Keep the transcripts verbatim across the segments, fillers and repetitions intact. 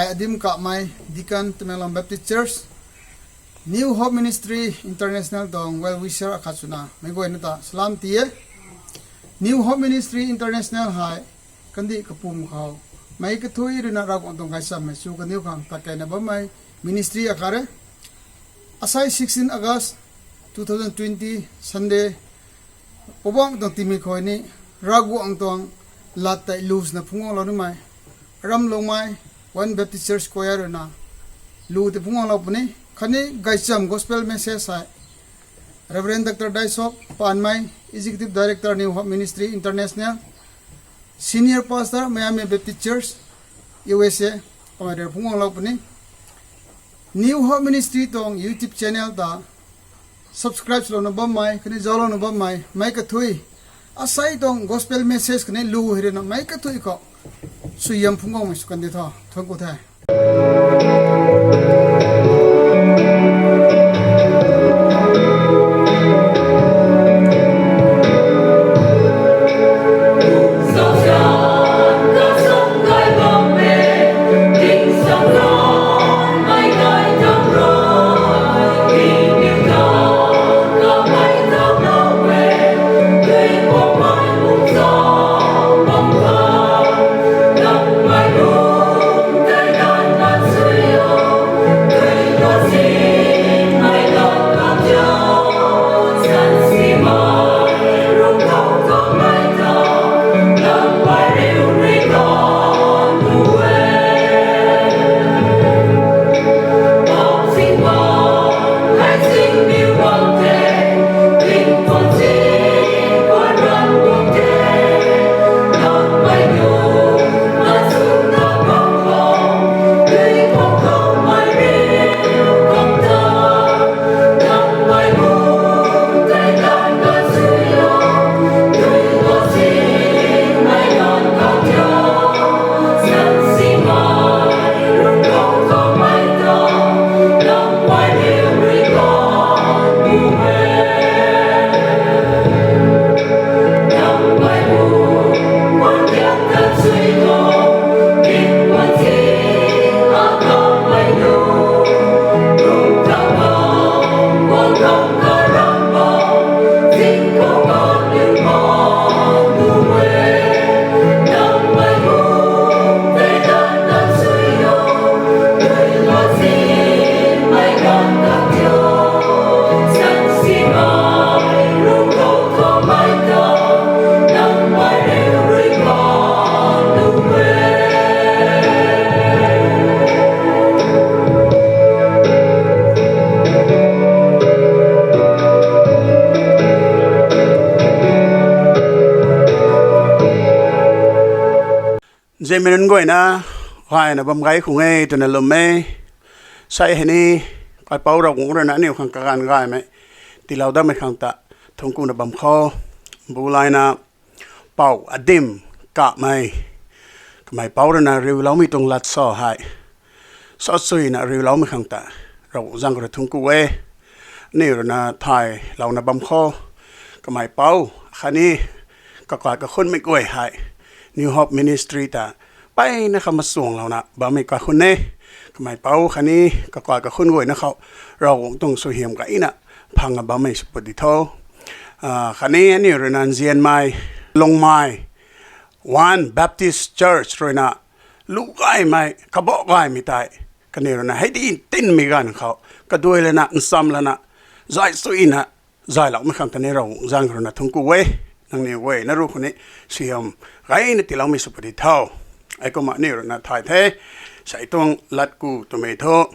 Adim Kamei, Deacon, Tamenglong Baptist Church, New Hope Ministry International tuang well wisher akhat swna meic guayna ta salam ti e. New Hope Ministry International hei kandih kapum khou meic kathui ruina Ravguangc tuang gaychamv mei chu kaniw khang tat keyna bammei ministry akhat e. Asai sixteen August two thousand twenty Sunday, Poubauhmei tuang timei khou ni Ravguangc tuang lat tei lu swna phungc guanglou nimei, Aram Longmei One Baptist Church Choir ruina lu tei phungc guanglou puni. Khatni gaychamv gospel message hei Reverend Doctor Daisok Panmei, Executive Director, New Hope Ministry International, Senior Pastor, Miami Baptist Church, U S A, kamei rui phungc guanglou puni. New Hope Ministry tuang YouTube channel ta subscribe swlouna bammei khatni zauclouna bammei meic kathui, asei tuang gospel message khatni lu hei ruina meic kathui khou suaihiam phungc guangmei sw kan di tho. Thuanc ku the. Nzianmei nunc guayna, gayna bam gay khang e twna lwm e. Sei hei ni, kaipouc Ravguangc ruina aniu khang kaganv gaymei tiilou datmei khang ta thuanc kuna bam khou, bu layna, Pou Adim Kamei, kamei pouc ruina riuloumei tuang lat sa hei, sa suina riuloumei khang ta Ravguangc zaeng khou rui thuanc ku e. Aniu ruina thaylouna bam khou, kamei pouc khatni kakai kakhunmei guay hei New Hope Ministry ta mpeyna kha machuanglouna bammei kaikhun e. Kamei pouc khatni kakai kakhun guayna khou Ravguangc tuang suaihiam gayna phangna bammei sw pw di tho. Khatni aniu ruina nzianmei Longmei One Baptist Church ruina lu gaymei, kabah gaymei tei kaniw ruina hei di ntinmei ganv khou kaduai lana, ncham lana, zay suina zayloumei khang ta ni Ravguangc zaeng khou ruina thuanc ku e. Nangniw guayna ru khou ni suaihiam gayna tiiloumei sw pw di tho. Heikumna aniu ruina thay the, sei tuang lat ku twmei thu,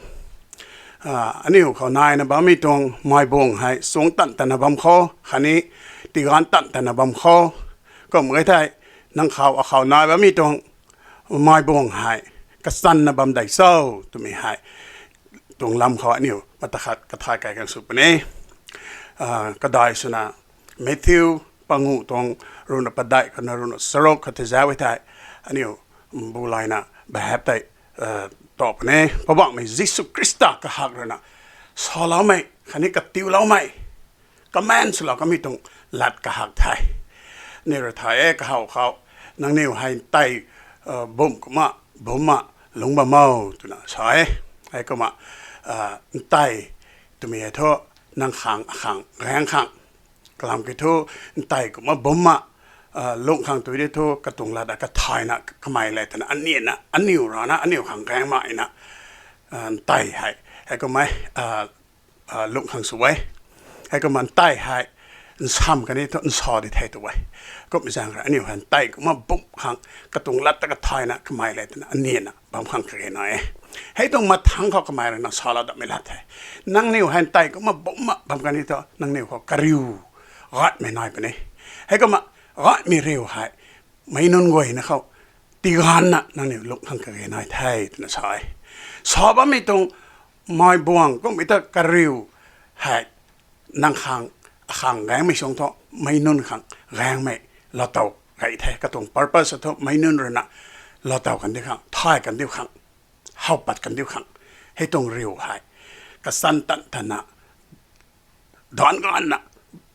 aniu khou naina bammei tuang maibung hei suang tan tana bam khou khatni tiganv tan tana bam khou, kum e thei, nang khou akhou nai bammei tuang maibung hei kachanna bam dei cho twmei hei tuang lam khou aniu mata khat kathay kai kan sw puni. Kadai swna Matthew pangu tuang ruhna padeih khou na ruhna charuk khat tei zauc e thei, aniu bu layna behap tei ta puni. Poubauhmei Jisu Khrista kahak ruina saloumei khatni katiuloumei, command swlou kamei tuang lat kahak the. Aniu rui thay e, kahaw khou, nangniw hei tei bumh kumna bumna, lungc bam o twna sa e. Heikumna ntei twmei hei thu nang khang akhang gaeng khang, kalam kiu thu ntei kumna bumna lungc khang tu di thu katuang lat ta kathayna kamei le twna aniw rana aniw khang gaengmei na ntei hei heikumna lungc khang sw e. Heikumna ntei hei nsam kani thu nsa di the tu e. Kummei zaeng rui aniu hei ntei kumna bum khang katuang lat ta kathayna kamei le twna aniw na bam khang kage nai e. Hei tuang mathangc khou kamei rui na salou datmei lat the. Nangniw hei ntei kumna bumna bam kani thu nangniw khou kariu gaymei nai puni. Heikumna gaymei riu hei meic nunc guayna khou tiganvna nangniw lungc khang kage nai the twna sa e. Sa bammei tuang mei buang kummei ta kariu hei nang khang akhang gaengmei sung thu meic nunc khang gaengmei laatow gay the. Katuang purpose thu meic nunc rui na laatow kan diu khang, thay kan diu khang, how pat kan diu khang, hei tuang riu hei kachan tan tanna daanc ganvna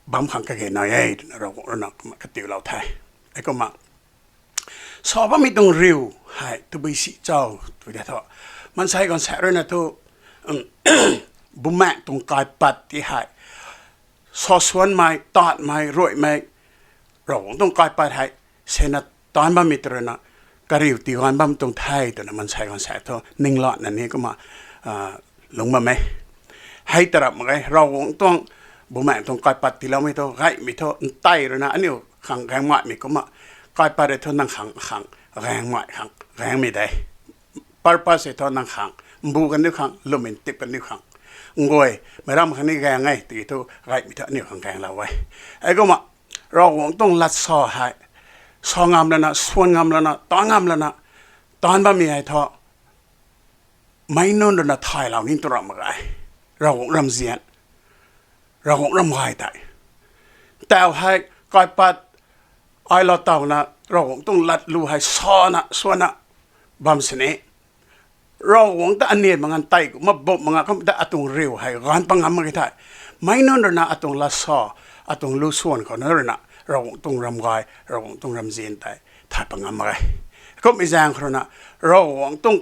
bam khang kage nai e twna Ravguangc rui na kumna katiulou the. Heikumna sa bammei tuang riu hei tabui si cho tw de thu, maansei gaanvsaekc rui na thu bumaengc tuang kaipat ti hei sa suanmei, taanvmei, ruaimei, Ravguangc tuang kaipat hei sena taanc bammei ta rui na kariu tiganv bam tuang the twna maansei gaanvsaekc thu ninglatna ni kumna lungc bam e. Hei ta rap mak ge, Ravguangc tuang bumaengc tuang kaipat tiiloumei thu gaymei thu ntei rui na aniu khang gaengmaimei kumna kaipat e thu nang khang khang gaengmei khang gaengmei de. Purpose e thu nang khang mbu kan diu khang, lwmmei ntip kan diu khang, nguay meic ram khang ni gaeng e tiki thu gaymei thu aniu khang gaenglou e. Heikumna Ravguangc tuang lat sa hei sa ngam lana, suan ngam lana, taanc ngam lana taanc bammei hei thu meic nunc rui na thaylou ni tu rap mak ge. Ravguangc ramzian, Ravguangc ramgay tei tau hei kaipat ai lou tawna Ravguangc tuang lat lu hei sana suana bam sini, Ravguangc ta aniw mak ngan tei kumna bum mak nga kum ta atuang riu hei gaanv pat ngam mak ge thei, meic nunc rui na atuang lat sa, atuang lu suan khou na rui na Ravguangc tuang ramgay, Ravguangc tuang ramzian tei thay pat ngam mak ge. Kummei zaeng khou rui na Ravguangc tuang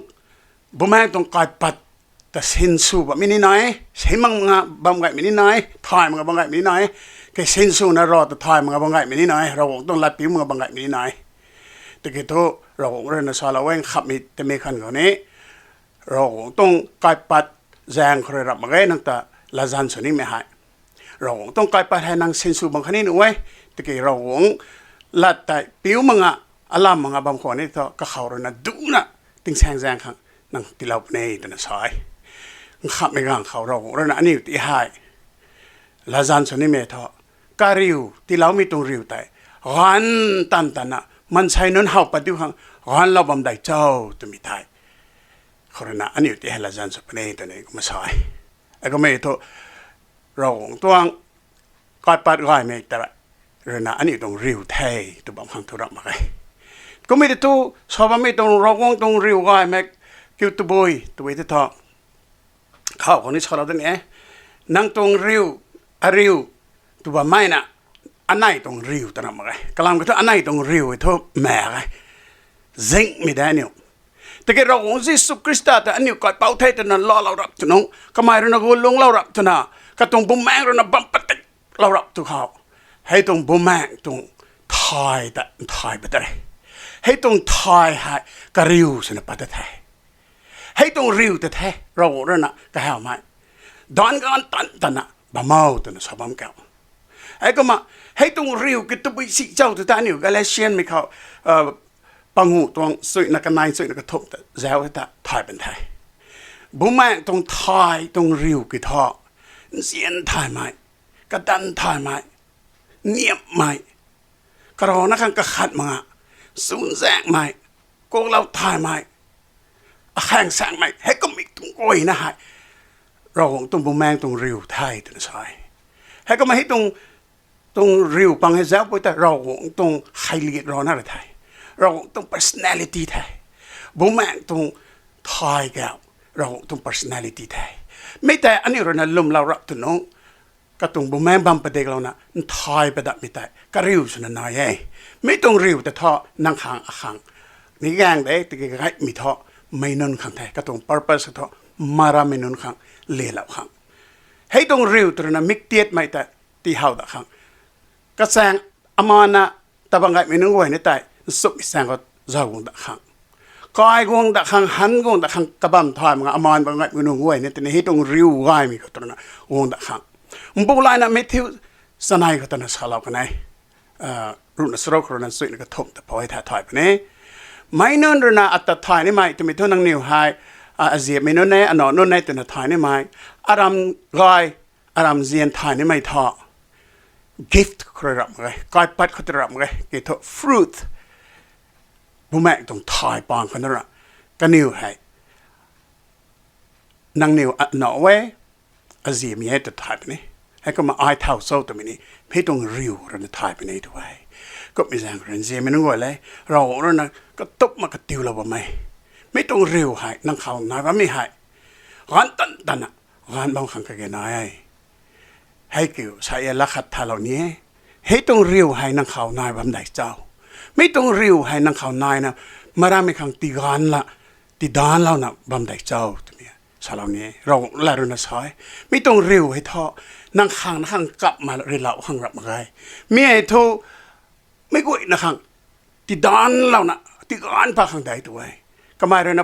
bumaengc tuang kaipat ta sinsw bammei ni nai, sin mak nga bam gaymei ni nai, thay mak nga bam gaymei ni nai, kei sinswna Rav ta thay mak nga bam gaymei ni nai, Ravguangc tuang lat piu mak nga bam gaymei ni nai. Tiki thu Ravguangc rui na salou e, nkhamhmei tamei khan khou ni Ravguangc tuang kaipat zaeng khou rui rap mak ge nang ta latzan sw nimei hei. Ravguangc tuang kaipat hei nang sinsw bam khatni nuh e, tiki Ravguangc lat tei piu mak nga, alam mak nga bam khwan ni thu kakhou rui na duna tingsaeng zaeng khang nang tiilou puni twna sa e. Nkhamhmei ganv khou Ravguangc rui na aniw ti hei latzan sw nimei thu kariu, tiiloumei tuang riu tei gaanv tan tanna maansei nunc how pat diu khang gaanvlou bam dei cho twmei tei khou rui na aniw ti hei latzan sw puni twna kumna sa e. Heikumna thu Ravguangc tuang kaipat gaymei ta rui na aniw tuang riu the tw bam khang thu rap mak ge. Kummei ta thu sa bammei tuang Ravguangc tuang riu gaymei kiu tabui tabui ta thu khou khou ni salou dani e. Nang tuang riu, ariu tw bammei na anei tuang riu ta rap mak ge. Kalam kiu thu anei tuang riu e thu mak ge, zingmei de aniu. Tiki Ravguangc Jisu Khrista ta aniu kaipouc the twna laalou rap twna, kamei rui na gu lungclou rap twna, katuang bumaengc rui na bam patiklou rap tu khou, hei tuang bumaengc tuang thay ta nthay pat de. Hei tuang thay hei kariu swna pat ta the. Hei tuang riu ta the Ravguangc rui na kahawmei, daanc ganv tan tanna bam o twna sa bam kau. Heikumna hei tuang riu ki tabui si cho tw ta aniu Galatianmei khou pangu tuang suina kanei suina kathumh ta zauc ta thay pan the. Bumaengc tuang thay tuang riu ki thu nzian thaymei, kadan thaymei, niamhmei, karana khang kakhat mak nga, sunzaekmei, kuaklou thaymei, akhaeng saengmei, heikummei tuang guayna hei Ravguangc tuang bumaengc tuang riu the twna sa e. Heikumna hei tuang, tuang riu pang hei zauc pui ta Ravguangc tuang kheiliak rana rui the. Ravguangc tuang personality the. Bumaengc tuang thay kau Ravguangc tuang personality the. Mi tei aniu rui na lwmlou rap twna, katuang bumaengc bam padiklouna nthay padatmei tei kariu swna nai e. Mi tuang riu ta thu nang khang akhang ni gaeng de, tiki gaymei thu mei nunc khang the, katuang purpose thu, marammei nunc khang, lelou khang. Hei tuang riu tw rui na miktiatmei ta, tihow dat khang. Kachaeng amaan na, tabang gaymei nunc guay ni tei, nchumhmei chaeng khou zauc guang dat khang. Kai guang dat khang, han guang dat khang, kabam thay mak nga amaan bang gaymei nunc guay ni tei ni, hei tuang riu gaymei khou tw rui na guang dat khang. Mbu layna Matthew chanei khou tana salou kan e. Ruhna charuk khou rui na chuina kathumh ta phay tha thay puni. Mei nunc rui na ata thay nimei, twmei thu nangniw hei, aziamei nunc e, anow nunc e twna thay nimei, aram gay, aram zian thay nimei thu, gift khou rui rap mak ge, kaipat khou tei rap mak ge, ki thu fruit, bumaengh tuang thay pang khou na ra, kaniw hei, nangniw anow e, aziamei e tw thay puni. Heikumna ai thow cho twmei ni, hei tuang riu rui na thay puni tw e. Kummei zaeng rui nzianmei nunc guay le, Ravguangc rui na katup mak katiulou bammei, mi tuang riu hei nang khou nai bammei hei, ganv tan tana, ganv bam khang kage nai e. Hei kiu sa e, laa khat thalou ni e. Hei tuang riu hei nang khou nai bam dei cho? Mi tuang riu hei nang khou naina, marammei khang tiganv la, tidanvlouna bam dei cho twmei salou ni e. Ravguangc la rui na sa e, mi tuang riu hei thu, nang khang na khang kap ma rilou khang rap mak ge. Mi hei thu, meic guayna khang, tidanvlouna, tiganv pat khang dei tw e. Kamei rui na,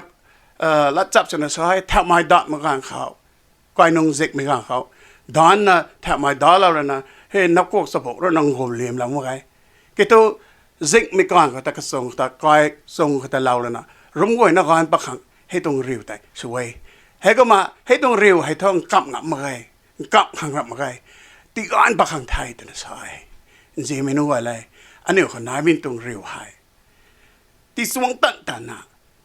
latchap swna sa e, thauhmei datmei ganv khou, kainung zikmei ganv khou, danvna thauhmei dalou rui na, hei nakuak chabuak rui na ngum liamlou mak ge. Ki thu, zikmei ganv khou ta kachung ta, kai chung khou ta lou lana, rum guayna ganv pat khang hei tuang riu tei sw e. Heikumna hei tuang riu hei thu nkap ngam mak ge, nkap khang rap mak ge, tiganv pat khang the twna sa e. Nzianmei nunc guay le, aniu khou naimei tuang riu hei, tichuang tan tana,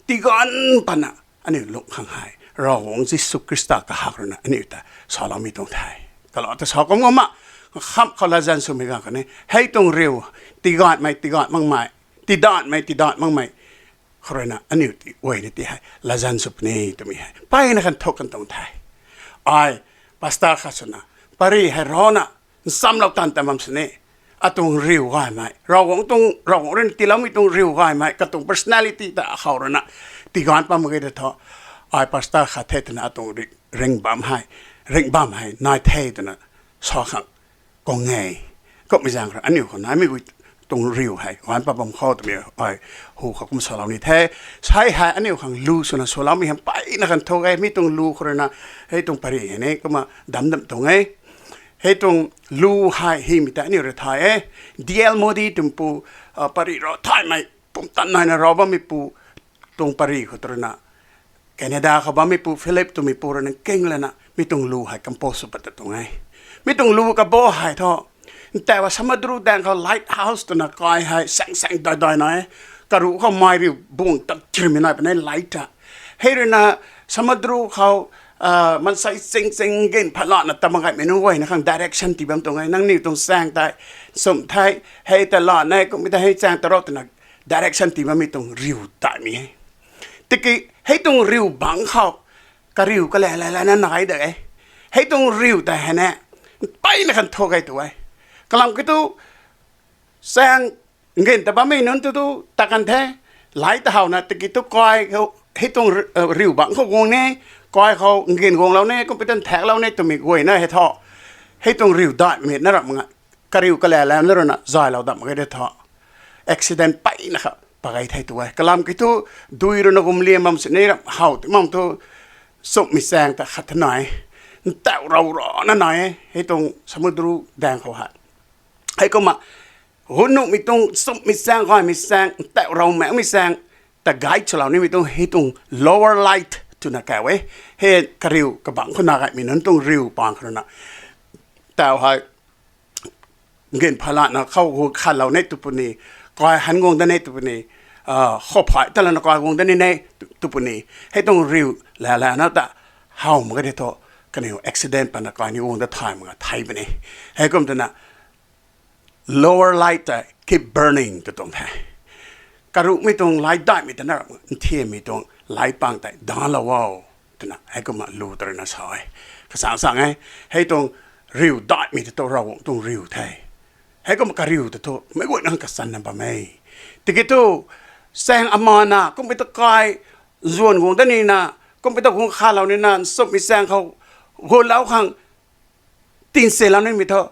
tiganv patna, aniu lungh khang hei Ravguangc Jisu Khrista kahak rui na aniu ta saloumei tuang the. Kalou ta sa kum kumna, kham khou latzan swmei ganv khatni hei tuang riu, tiganvmei tiganv makmei, tidanvmei tidanv makmei khou rui na aniu ti guay ni ti hei latzan sw puni twmei hei mpeyna kan thuk kan tuang the. Ai pastor khat swna, pary hei rana nchamlou tan ta bam sini, atuang riu gaymei, Ravguangc tuang, Ravguangc rui na tiiloumei tuang riu gaymei, katuang personality ta khou rui na tiganv pat mak ge ta thu, ai pastor khat the twna atuang ri-, ringh bam hei, ringh bam hei nai the twna sa khang kung e. Kummei zaeng rui aniu khou naimei guay tuang riu hei ganv pat bam khou twmei ai hu khou kum salou ni the. Sei hei aniu khang lu swna swloumei hei mpeyna kan thuk e, mi tuang lu khou rui na, hei tuang pary hei ni kumna damc damc tuang e. Hei tuang lu hei hymei ta aniu rui thay e. D L Moody twmei pu, pary rui thaymei pumtan naina rui bammei pu, tuang pary khou tw rui na, Canada khou bammei pu Philip twmei pu rui na king lana mi tuang lu hei compose sw pat ta tuang e. Mi tuang lu kabah hei thu, ntauh a samudra daeng khou lighthouse twna kai hei saeng saeng dai dai nai e. Karuh khou mei riu buang tat tirmei nai puni light ta. Hei rui na samudra khou, mansei ching ching ngen phalana tabang gaymei nunc guayna khang direction tii bam tuang e. Nangniw tuang chaeng tei, sum thei, hei ta lana e, kummei ta hei chaeng ta ro twna direction tii bammei tuang riu daihmei e. Tiki hei tuang riu bangc khou, kariu kala lana nai de e. Hei tuang riu tei hei ni mpeyna kan thuk e tw e. Kalam kiu thu, chaeng ngen ta bammei nunc tu tu ta kan the, light ta howna tiki tu kai khou, hei tuang ri-, riu bangc khou guang ni, kai khou ngen guanglou ni, computer thaklou ni twmei guayna hei thu, hei tuang riu daihmei na ram nga, kariu kala lam na rui na zaylou dam mak ge de thu, accident mpeyna kha pat gay the tw e. Kalam kiu thu, dui rui na gum liam bam sini ram how ti mam thu, nchumhmei chaeng ta khat nai, ntauh rou rana nai e, hei tuang samudra daeng khou hei. Heikumna, gun nuhmei tuang, nchumhmei chaeng, gaymei chaeng, ntauh rou makmei chaeng ta guide swlou nimei tuang hei tuang lower light twna kau e. Hei kariu kabangc khou na gaymei nunc tuang riu pang khou rui na, ntauh hei ngen phalana khou gu khanlou ni tw puni, kai han guang da ni tw puni, khou phay ta lana kai guang da ni ni tw puni. Hei tuang riu lala na ta how mak ge de thu, kaniw accident patna kai ni guang da thay mak nga thei puni. Heikum twna lower light ta keep burning tw tuang the. Karuhmei tuang light daihmei ta na nthiammei tuang light pang tei danclou o twna heikumna lu ta rui na sa e. Kasang sang e, hei tuang riu daihmei ta thu Ravguangc tuang riu the. Heikumna kariu ta thu meic guayna kachanna bam e. Tiki thu, chaeng amana kummei ta kai zuan guang dat nina, kumpei ta guang khalou nina, nchumhmei chaeng khou guanlou khang tinselou nimei thu,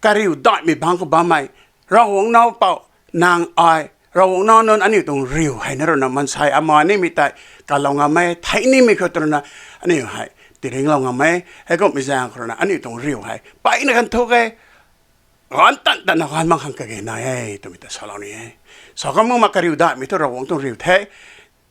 kariu daihmei bangc khou bammei, Ravguangc nac pouc, nang ai, Ravguangc nac nunc aniu tuang riu hei na rui na maansei ama nimei tei kalou ngam e, thei nimei khou tw rui na aniu hei tiringlou ngam e. Heikumhmei zaeng khou rui na aniu tuang riu hei mpeyna kan thuk e, ganv tan tana ganv mak khang kage nai e twmei ta salou ni e. Sa khang makmei kariu daihmei thu Ravguangc tuang riu the.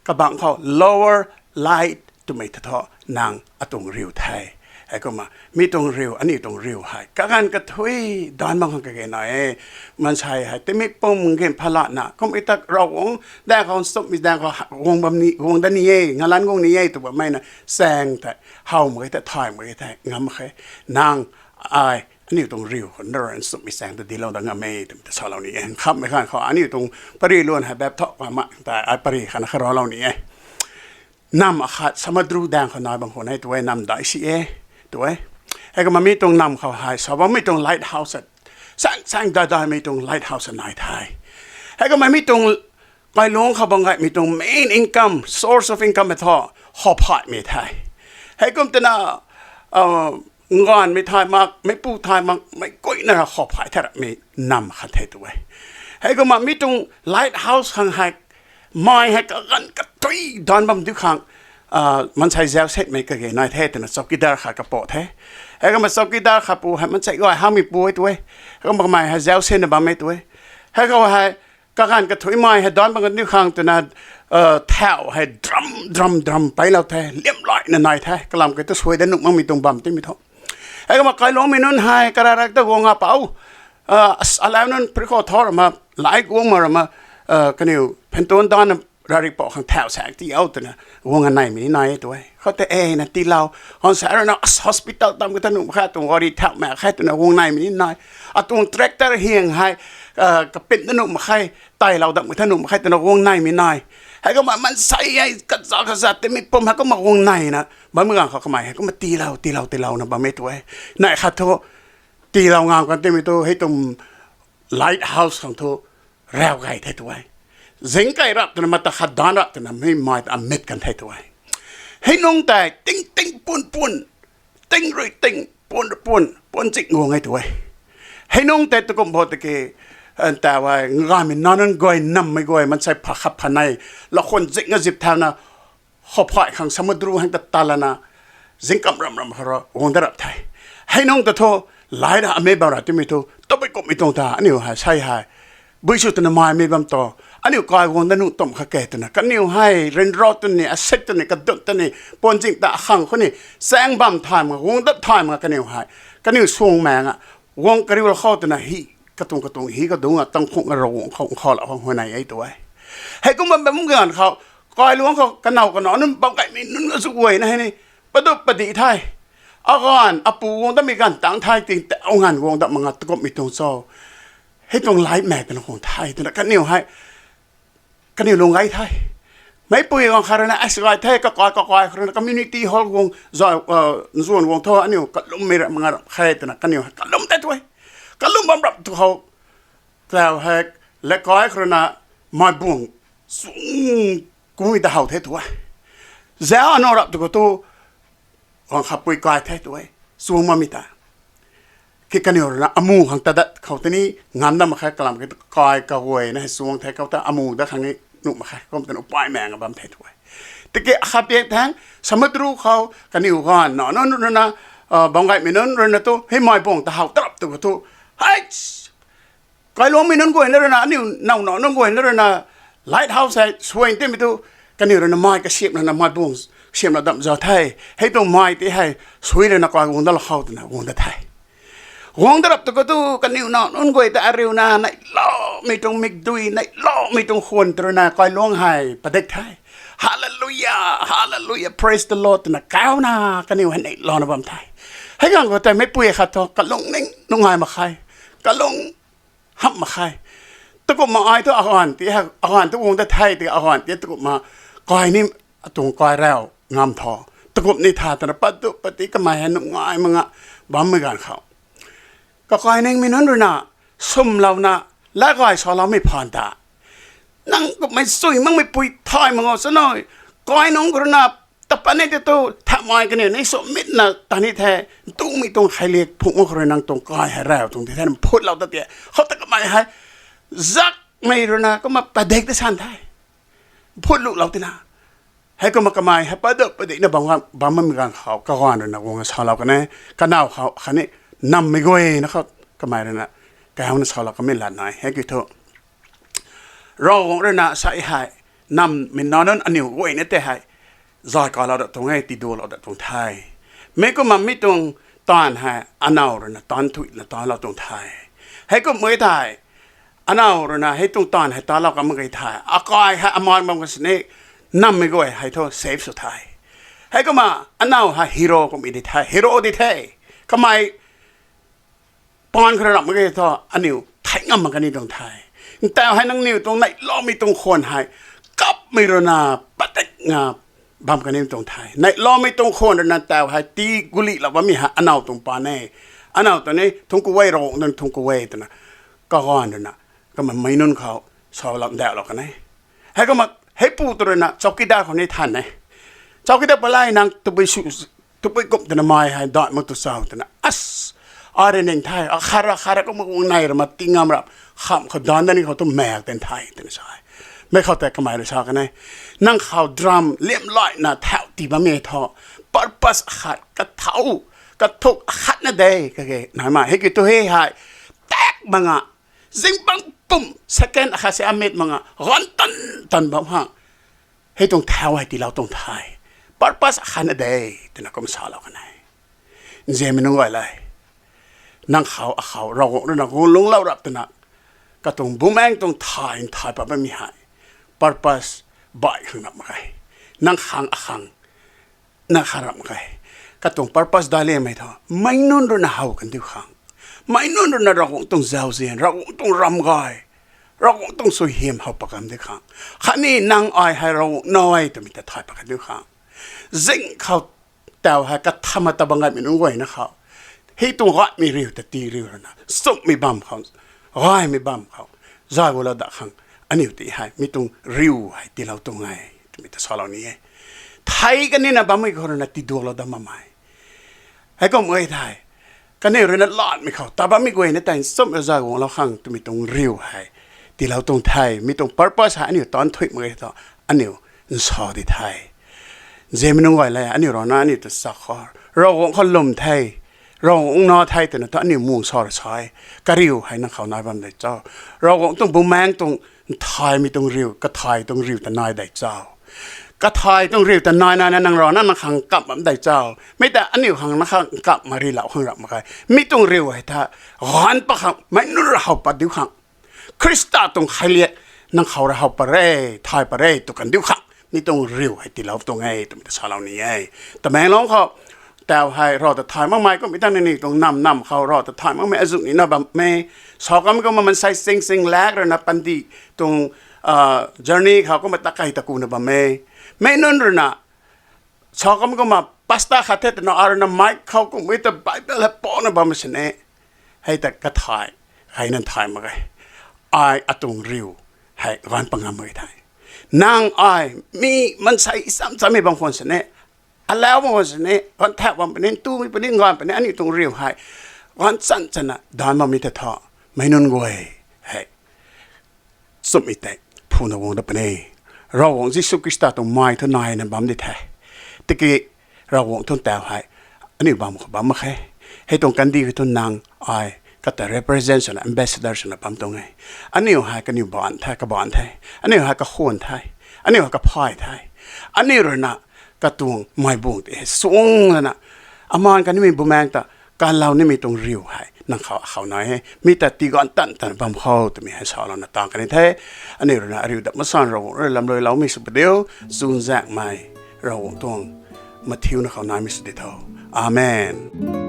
Kabangc khou lower light twmei ta thu nang atuang riu the. Heikumna mi tuang riu, aniu tuang riu hei kaganv kathui, danv mak khang kage nai e. Maansei hei timik pum gim phalana kummei ta Ravguangc daeng khou, nchumhmei daeng khou guang bam ni, guang dat ni e, ngalanc guang ni e tw bammei na chaeng tei how mak ge thei, thay mak ge thei ngam mak khe. Nang ai aniu tuang riu khou na rui nchumhmei chaeng ta dinclou dat ngam e twmei ta salou ni e. Nkhamhmei ganv khou aniu tuang pary luan hei bap thau pa ma tei ai pary khatna kharalou ni e. Nam akhat samudra daeng khou nai bam khou nai tw e, nam daih si e, tw e. Heikumna mi tuang nam khou hei sa bammei tuang lighthouse, saeng saeng dai daimei tuang lighthouse nai the. Heikumna mi tuang kailungc khou bam gaymei tuang main income, source of income e thu, khou phaymei the. Heikum twna nganvmei thay mak, meipu thay mak, meic guayna ra khou phay thay rapmei nam khat the tw e. Heikumna mi tuang lighthouse khang hei mai hei kaganv kathui, danv bam di khang maansei zauc setmei kage nai the twna chowkidar khat kapou the. Heikumna chowkidar khat pu hei maansei gay hamei pu e tw e. Heikumna kamei hei zauc setna bammei tw e. Heikumna hei kaganv kathui mai hei danv bam kaniw khang twna thau hei drum drum drum peilou the, liamlaina nai the, kalam kei tu suai dat nuh makmei tuang bam timei thu. Heikumna kailungcmei nunc hei kararak ta guang a pou, alau nunc pary khou thau rama, lai guang ma rama, kaniw phantuan danna rari pou khang thau saek tii o twna guang a naimei ni nai e tw e. Khou tei e na tiilou, hansa rui na hospital tam kata nuh mak khe, atuang gari thau mak khe twna guang naimei ni nai. Atuang tractor hiang hei kapit na nuh mak khe, tailou dam kata nuh mak khe twna guang naimei nai. Heikumna maansei hei kaza kaza timik pum heikumna guang naina bammei ganv khou kamei heikumna tiilou tiilou tiilouna bam e tw e. Nai khat thu tiilou ngam kan timei thu hei tuang lighthouse khang thu rau gay the tw e. Zing kai rap twna mata khat danc rap twna mi mai ta amit kan the tw e. Hei nungc tei ting ting pun pun, ting rui ting, pun rui pun, pun zing guang e tw e. Hei nungc tei tukum bo tiki ntaw e, ngamei nac nunc guay, nammei guay, maansei pha khat pha nei, lakhwan zing a zip thauna khou phay khang samudra hang ta ta lana zingkam ram ram khou rui guang dat rap the. Hei nungc ta thu lai ra amei bam ra timei thu tabui kumhmei tuang ta aniu hei sei hei bui sw twna maimei bam tu, aniu kai guang dat nuh tum kha ke twna kaniw hei ryanra twni, asek twni, kadun twni, puan zing ta akhang khou ni, chaeng bam thay mak, guang dat thay mak kaniw hei, kaniw suang maeng a, guang kariu la khou twna hi, katuang katuang hi kadungc a tangkhung a Ravguangc khou nkhou la khang huayney e tw e. Heikumna bam ganv khou, kailuangc khou kanow kanow nunc bam gaymei nunc azu guayna hei ni, padup padih the. Aganv apu guang datmei ganv tang the, ting tau nganv guang dat mak nga tukumhmei tuang cho. Hei tuang light mak twna khang the twna kaniw hei kaniw lung gay the. Meicpui guang khat rui na, ai, gay the, kakai kakai khou rui na community hall guang, zuan guang thu aniu kalummei ra mak nga rap khe twna kaniw hei kalum tei tw e. Kalum bam rap tu khou, tau hei, lekai khou rui na, mei buang, chung, kungmei ta how the tw e. Zauc ano rap tu khou tu, guang khatpui kai the tw e, chuang bammei ta. Ki kaniw rui na amu khang ta dat khou tini, ngam dat mak khe kalam ki kai kaguayna hei chuang the khou ta amu dat khang ni nuh mak khe, kum twna upai maeng a bam the tw e. Tiki akhat piak thang, samudra khou kaniw ganv nac nunc rui na, bam gaymei nunc rui na tu, hei mei buang ta how tarap tu khou tu, hei, kailuangmei nunc guayna rui na, aniu nac nac nunc guayna rui na, lighthouse hei suai timei tu, kaniw rui na mei kasiamh lana mei buang siamh la dam zauc the. Hei tuang mei tei hei sui lana kai guang dat la khou twna guang dat the. Guang dat rap tu khou tu, kaniw nac nunc guay ta ariuna, neihloumei tuang mikdui, neihloumei tuang khwan ta rui na kailuangc hei padik the. Hallelujah, hallelujah, praise the Lord twna kauna kaniw hei neihlouna bam the. Hei ganv khou tei meicpui khat thu kalung ning nungai mak khe, kalung hamh mak khe. Tukumhna ai thu aganv ti, aganv tu guang dat the ti, aganv ti tukumhna kai ni, atuang kai rau ngam tho. Tukumh ni tha twna patu pati kamei hei nungai mak nga bammei ganv khou, kakai ningmei nunc rui na, swmlouna, lat gay saloumei phaan ta, nang kummei chui makmei pui thay mak nga chanei, kai nunc khou rui na, tapat ni tei tu, thamei kaniw ni sw mitna ta ni the, ntumei tuang kheiliak phungc mak khou rui nang tuang kai hei rau tuang ti the, mphut lou ta ti, khou ta kamei hei, zakmei rui na kumna padik ta san the. Mphut lu lou tina. Heikumna kamei hei padik padik na bam, bam bammei ganv khou, kaganv rui na guang salou kan e, kanow khou khatni nammei guay na khou kamei rui na, kauna salou kamei lat nai, hei kiu thu. Ravguangc rui na sa hei, nammei nac nunc aniw guayna tei hei, zay kalou dat tuang e, tiduaklou dat tuang the. Mi kumna mi tuang taanv hei, anow rui na taanv thuina taanlou tuang the. Heikumna thei, anow rui na hei tuang taanv hei taanlou kan mak ge the. Akai hei aman bam kan sini, nammei guay hei thu save sw the. Heikumna, anow hei hero kummei di the, hero di the. Kamei paan khou rui ramh mak ge thu, aniw thei ngam mak kani tuang the. Ntau hei nangniw tuang neihloumei tuang khwan hei, kapmei rui na, padik na, bam kani tuang the. Neihloumei tuang khwan rui na ntau hei tii gulihlou bammei hei anow tuang paan e. Anow ta ni thungc ku e, Ravguangc ta ni thungc ku e twna, kaganv rui na, kamei meic nunc khou, salou ndauhlou kan e. Heikumna, heipu ta rui na, chowkidar khou ni than e. Chowkidar palai nang tabui sw, tabui kum twna mei hei, dai mak tu cho twna. As, ai rui ning the, akhat ra, akhat ra kumna guang nai ra ma ti ngam ra, kham khou dan dan ni khou tu mak ten the, twna sa e. Mi khou tei kamei rui sa kan e. Nang khou drum liamlaina thau tii bammei thu, purpose akhat, kathau, kathuk akhat na de, kage, nai ma, hei kiu thu hei hei, tak manga, zingbangc pum, second akhat se amit manga, ganv tan tan bam khang. Hei tuang thau hei tiilou tuang the. Purpose akhat na de, twna kum salou kan e. Nzianmei nunc guay le. Nang khou, akhou, Ravguangc rui na gu lungclou rap twna, katuang bumaengc tuang thay, thay pat bammei hei. Purpose, baih khang rap mak ge. Nang khang, akhang, na kha rap mak ge. Katuang purpose daic liangmei thu, meic nunc rui na how kandiu khang. Meic nunc rui na Ravguangc tuang zauzian, Ravguangc tuang ram gay, Ravguangc tuang suaihiam how pat kandiu khang. Khatni nang ai hei Ravguangc nai twmei ta thay pat kandiu khang. Zing khou tau hei kathama ta bang gaymei nunc guayna khou, hei tuang gaymei riu ta tii riu rana, nchumhmei bam khou, gaymei bam khou, zay gulou dat khang, aniu ti hei, mi tuang riu hei tiilou tuang e, twmei ta salou ni e. Thei kanina bammei khou rui na tiduaklou dat bammei. Heikum e thei, kaniw rui na latmei khou, ta bammei guayna tei nchumh zay guanglou khang twmei tuang riu hei tiilou tuang the, mi tuang purpose hei aniu taanc thuy mak ge thu, aniu nsa di the. Nzianmei nunc guay le, aniu rana aniu ta sa khou, Ravguangc khou lwm the, Ravguangc na the twna thu aniu mung sa ra sa e, kariu hei nang khou nai bam de cho? Ravguangc tuang bumaengc tuang nthaymei tuang riu, kathay tuang riu ta nai de cho? Kathay tuang riu ta nai naina nang rana nang khang kamh bam de cho? Mi ta aniu khang nang khang kamh ma rilou khang rap mak ge. Mi tuang riu hei tha, gaanv pat khang, meic nunc rui how pat diu khang, Khrista tuang khailiak nang khou rui how pat re, thay pat re tw kandiu khang, mi tuang riu hei tiilou tuang e twmei ta salou ni e. Tamenglong khou, tau hei Rav ta thay makmei kummei ta ni tuang nam nam khou Rav ta thay makmei azuh nina bam e. Sa kamei kumna mansei sing sing lak rana pandih tuang journey khou kumna ta kei ta kuna bam e. Meic nunc rui na, sa kamei kumna pastor khat the twna arui na mic khou kummei ta Bible hei puna bam sini, hei ta kathay, hei nang thay mak ge. Ai atuang riu hei gaanv pat ngam mak ge the. Nang ai, mi mansei sam sammei bam khwan sini, alau bam khwan sini, gaanv thak bam puni, ntumei puni, gaanv puni, aniu tuang riu hei gaanv chan chana daanc bammei ta tha, meic nunc guay hei nchumhmei tei phuna guang dat puni. Ravguangc Jisu Khrista tuang mai thu naina bam di the. Tiki Ravguangc tuang tau hei aniu bam khou bam mak khe. Hei tuang kandih hei thu nang ai kata represent swna, ambassador swna bam tuang e. Aniu hei kaniw baanc the, kabaanc the. Aniu hei kakhwan the. Aniu hei kaphay the. Aniu rui na katuang maibung tei hei suang lana, amaan kanimei bumaengc ta kanlou nimei tuang riu hei nang khou akhou nai e. Mi ta tiiganv tan tan bam khou twmei hei salouna tang kani the. Aniu rui na ariu dat masan Ravguangc rui lamluiloumei sw padiu, chuzaenghmei Ravguangc tuang mathiuna khou naimei sw di tho. Amen.